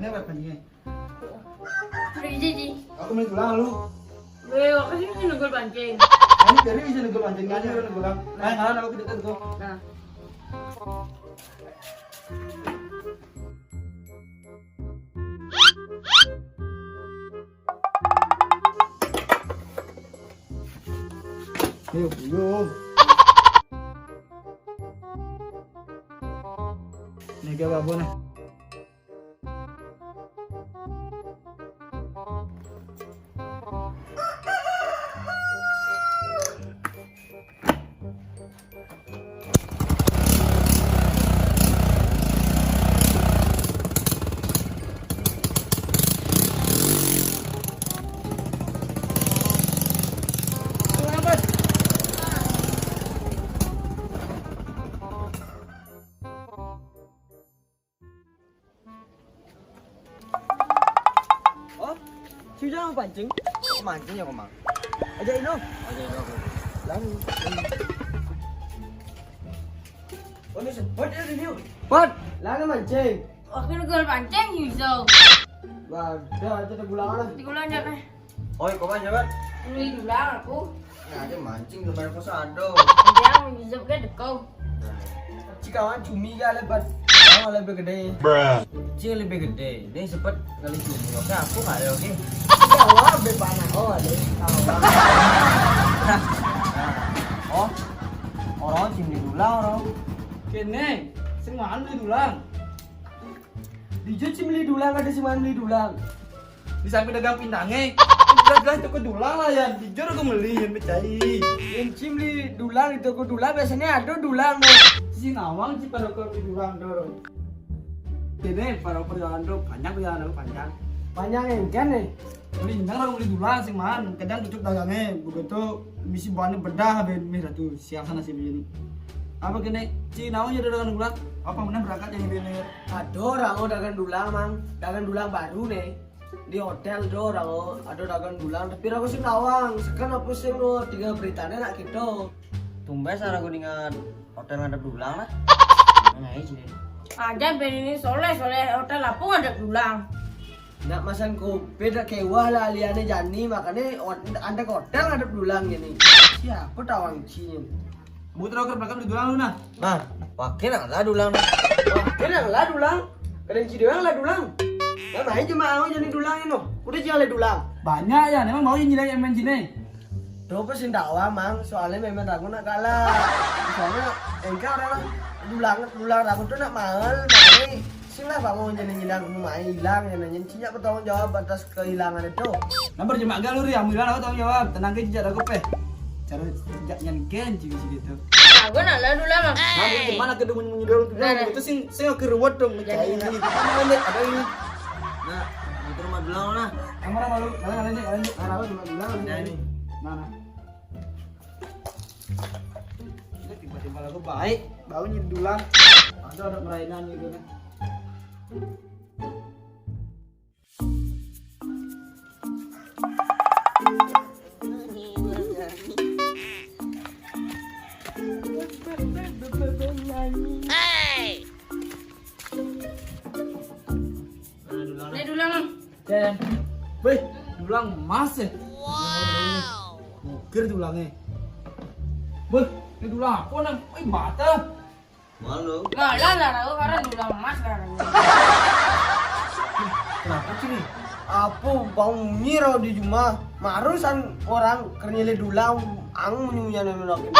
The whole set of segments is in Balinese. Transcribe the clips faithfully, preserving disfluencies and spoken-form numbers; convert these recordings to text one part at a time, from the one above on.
Ini apa pancingnya? Pergi, Ji. Aku main tulang lu. Weh, aku sih bisa negor pancing. Ini dari bisa negor pancing, nggak ada negor tulang. Nah, yang kalah aku tidak tahu. Nah. Ayo, ayo. Ini kayak apa, nih? Oh, si Ujang mau pancing? Mancing ya, Komang? Ajakin dong. Ajakin dong. Lari. Oh, ini sempat ya, ini. Pat, lari mancing. Aku negor pancing, Yuzo. Waduh, itu tenggulangan lah. Tenggulangan ya, eh. Oi, Komang, siapa? Beli dulang aku. Nah, dia mancing, lebar kos ado. Dia Yuzo kan dekau. Cikawan cumi ya lebat. Yang lebih gede. Bruh. Cing lebih gede. Ini sepet kali cumi. Oke, aku nggak ada, oke. Kawan, be panas. Oh, ada kawan. Oh, orang cing di dulang, orang. Kene, sing mana beli dulang? Dijut sing beli dulang, ada sing mana beli dulang? Di samping dagang pindangnya. Jelas-jelas toko dulang lah ya. Jujur aku beli, yang percaya. Yang cing beli dulang di toko dulang, biasanya ada dulang, no. Si nawang sih pada kau beli dulang, dong. Ini pada perjalanan tuh panjang, perjalanan tuh panjang. Panjang yang kan, nih? Beli, orang beli dulang sih, man. Kadang tutup dagangnya, begitu misi bahannya bedah, ben mie ratu. Siang sana sih begini. Apa kene? Ci, nawang jadi dagang dulang? Apa mana berangkat yang ini? Ada orang, oh, dagang dulang, Mang. Dagang dulang baru, nih. Di hotel do, orang, oh, ada dagang dulang. Tapi aku sih nawang. Sekarang aku sih, lo, tiga beritanya nak gitu. Tumben, Sar, aku ingat hotel ngadep dulang lah. Nah, ini sini. Ada ben ini soleh, soleh hotel apa ngadep dulang. Nak masan kopi dah kewah lah aliannya Jani, makanya ot-, ada hotel ngadep dulang gini. Siapa tawang cini? Muter oker belakang di dulang lu, nah. Nah, pakai nak lah dulang. Pakai nak lah dulang. Kadang cini lah dulang. Nah, main cuma mau jadi dulang ini, no. Udah jangan lah dulang. Banyak ya, memang mau yang nyilai main cini. Tuh, apa sih dakwah, Mang? Soalnya memang aku nak kalah. Soalnya engkau orang dulang, dulang aku tuh nak mahal, makanya sing lah, Bang, mau jadi nyilang, mau hilang, ya, nanya, cinya bertanggung jawab atas kehilangan itu. Nomor jemak galur ya, hilang aku tanggung jawab. Tenang aja, jejak aku peh. Cara jejaknya gen juga sih gitu. Aku nak lah dulang, Mang. Nah, gimana ke demen menyidol tuh? Nah, nah. Itu sing, sing aku ruwet dong, jadi, mencari nah. Ini. Apa namanya? Ada ini. Nah, itu rumah dulang, nah. Yang mana malu? Mana, mana, mana, mana, mana, mana, mana, nah, ini. Mana? Ini tiba-tiba lagu baik, baunya dulang. Ada, ada merainan gitu kan. Hey! Ini dulang, Mang. Cen. Wih, dulang emas ya? Wow. Mukir dulangnya. Wih, ini dulang apa, Nang? Wih, mata. Malu. Malah lah, tahu karena dulang emas kan. Kenapa sih nih? Apa bau nyiro di rumah? Marusan orang kernyele dulang, ang menyunya nang ini.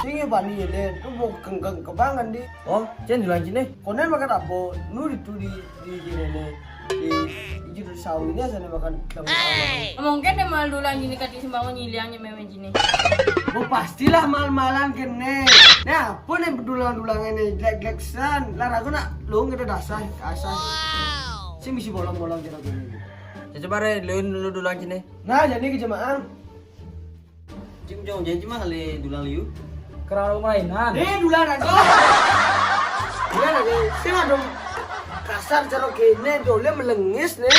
Sini bani le, tuh mau kengkeng kebangan di. Oh, Cen, dulang cine. Konen makan apa? Nu itu di di Jirene, di, di judul sawi ini asal makan. Mungkin dia malu dulang ini kati sembako nyiliangnya memen cine. Oh, pastilah mal-malan kene. Nah, apa nih dulang-dulang ini jelek-jelek san. Lah aku nak lu nggak ada dasar, dasar. Sing bisi bolong-bolong kira gini. Coba re, lu, lu dulang cine. Nah, jadi ke jemaah. Cim jong janji mah kali dulang liu. Kerang mainan. Eh, dulang aku. Dulang aku. Sing ada kasar cara kene, dole melengis nih.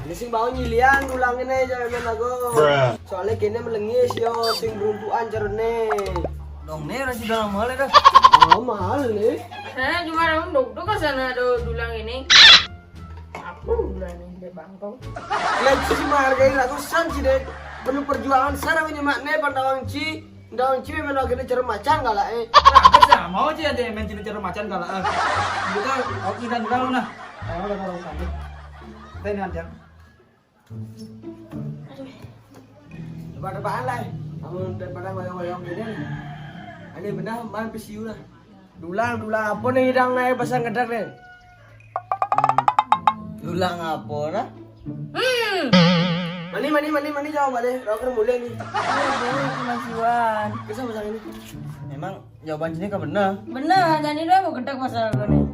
Ini sing bau nyilian dulang ini aja men aku. Bruh. Soalnya kene melengis yo, sing beruntuan cara nih. Dong nih, orang sudah mahal ya dah. Oh, mahal nih. Saya cuma orang dok-dok ke sana ada dulang ini. Uh, berani dia bangkong. Lah, ci menghargai ratusan ci deh. Penuh perjuangan sana punya makna pandawang ci. Ndawang ci memang lagi cermacan galak eh. Mau ci ada main cerita cermacan galak eh. Kita oke dan dulu nah. Ayo kita taruh sampai. Kita ini aja. Pada bahan lah. Kamu daripada wayang-wayang gini. Ini benar main P C U lah. Dulang, dulang apa nih hidang naik pasang gedek nih? Dulang apa nah? Mani, mani, mani, mani jawab deh. Rocker mulai nih. Aduh, Mas Iwan. Bisa pasang ini. Emang jawaban sini kan benar? Bener, jadi dia mau gedek pasal gue nih.